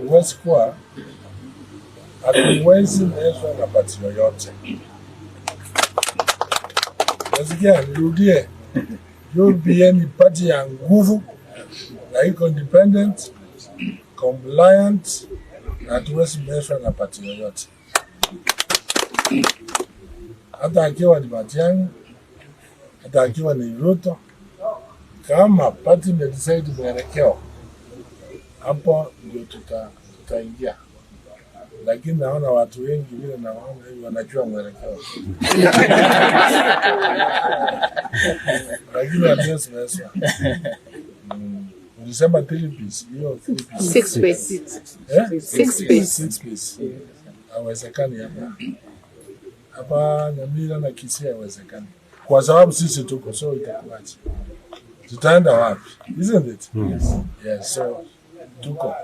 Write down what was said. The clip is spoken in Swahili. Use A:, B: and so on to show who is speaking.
A: Huwezi kuwa, hatuwezi mezwa na party yoyote. Nasikia nirudie, UPA ni party ya nguvu na iko independent, compliant na hatuwezi mezwa na party yoyote, hata akiwa ni Matiang'i, hata akiwa ni Ruto. Kama party imedecide mwelekeo, hapo ndio tutaingia, lakini naona watu wengi vile nawaona hivi wanajua mwelekeo, lakini hatuwezi mezwa. Ulisema three piece, hiyo three piece.
B: Six piece.
A: Eh?
B: Six piece.
A: Six piece. Hawezekani hapa. Hapa Nyamira na Kisii haiwezekani. Kwa sababu sisi tuko, so itakuwaje? Tutaenda wapi? Isn't it? Yes. Yeah, so tuko.